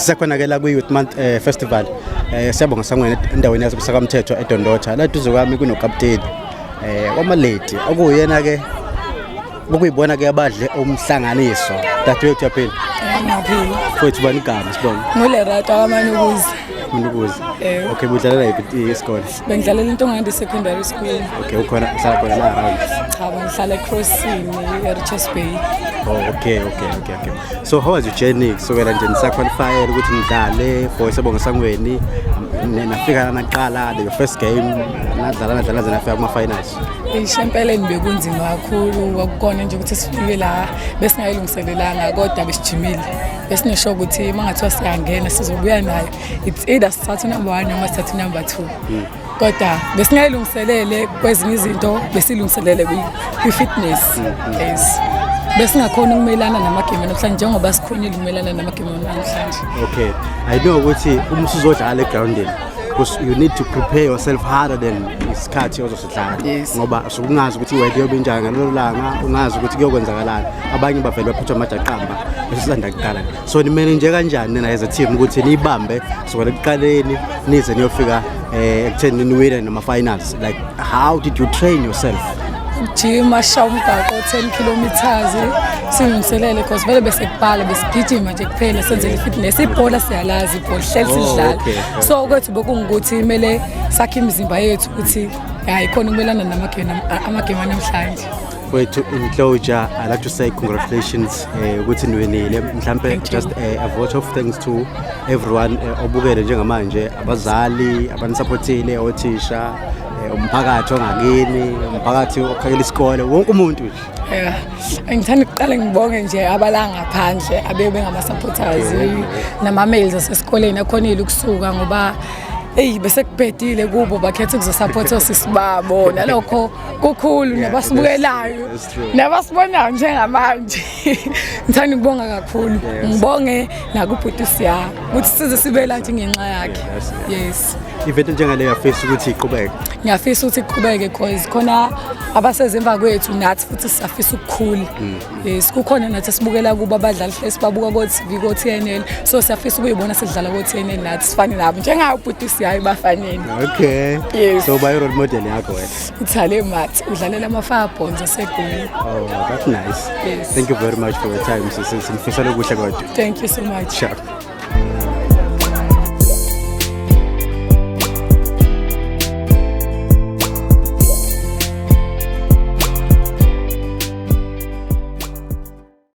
Sisekhona ke la kwi-Youth Month Festival. Siyabonga Sangweni endaweni yaseBusakamthetho eDondotha. La duze kwami kunokapteni wama-lady okuyena ke okuyibona ke abadle umhlanganiso. Dadewethu, yaphila? Ngiyaphila. Futhi bani igama, sibonga? NguLerato akaManukuzi. Mnukuzi. Eh. Okay, budlalela yiphi isikole? Bengidlalela iNtongandi Secondary School. Okay, ukhona uhlala khona la around? Cha, bengihlala eCrossing eRichards Bay. Oh, okay. So how was your journey kusukela nje nisa-qualify ukuthi nidlale for iSiyabonga Sangweni, nafika naqala your first game, nadlala nadlala ze nafika kuma finals? Eish, empeleni bekunzima kakhulu. Kwakukona nje ukuthi sifike la besingayilungiselelanga, kodwa besijimile. Besinesho ukuthi uma ngathiwa siyangena sizobuya nayo. It's either sithatha number 1 noma sithatha number 2. Kodwa besingayilungiselele kwezinye izinto, besilungiselele kwi-fitness. Yes. Besingakhona ukumelana namagame namhlanje njengoba sikhonile ukumelana namagame namhlanje. Okay. I know ukuthi uma usuzodlala egroundini, because you need to prepare yourself harder than isikhathi ozosidlala. Ngoba usukungazi ukuthi i-weather iyobe injani ngalelo langa, ungazi ukuthi kuyokwenzakalani. Abanye bavele baphuthwa amajaqamba esisanda kuqala. So nimanage kanjani nina as a team ukuthi niyibambe kusukela ekuqaleni nize niyofika ekutheni niwine nama finals? Like, how did you train yourself? Jima, shaya umgaqo 10 kilometers silungiselele, because vele besekubhala besigijima nje kuphela, senzele i-fitness. Ibhola siyalazi, ibhola hleli sidlala. So kwethu bekungukuthi kumele sakhe imizimba yethu ukuthi hayi khona ukumelana namagame amagame namhlanje. Wethu, in closure, I'd like to say congratulations ukuthi niwinile. Mhlambe Thank you. just a vote of thanks to everyone obukele njengamanje, abazali abanisupportile, othisha, umphakathi ongakini, umphakathi okhakela isikole, wonke umuntu nje. Yeah. Ngithanda ukuqala ngibonge nje abala ngaphandle abe bengama-supporters nama-males asesikoleni akhonile ukusuka, ngoba eyi bese kubhedile kubo, bakhetha ukuzosupport osisi babo, nalokho kukhulu. Nabasibukelayo That's true. nabasibonayo njengamanje, ngithanda ukubonga kakhulu. Ngibonge nakubhuti Siya ukuthi size sibe la nje ngenxa yakhe. Yes. Event njengaleyo yafisa ukuthi iqhubeke? Ngiyafisa ukuthi iqhubeke, cause khona abasezemva kwethu, nathi futhi siyafisa ukukhula. Yes, kukhona nathi esibukela kubo abadlali, hle sibabuka ko-TV, ko-TNL, so siyafisa ukuyibona sidlala ko-TNL nathi, sifane nabo njengawo ubhuti Siyayo bafaneni. Yes. So ba role model yakho wena? Uthale mathi udlalela ama-Fireballs aseGoli. Oh, that's nice. Yes. Thank you very much for your time, sisi. Sinifisela okuhle kodwa. Thank you so much. Sure.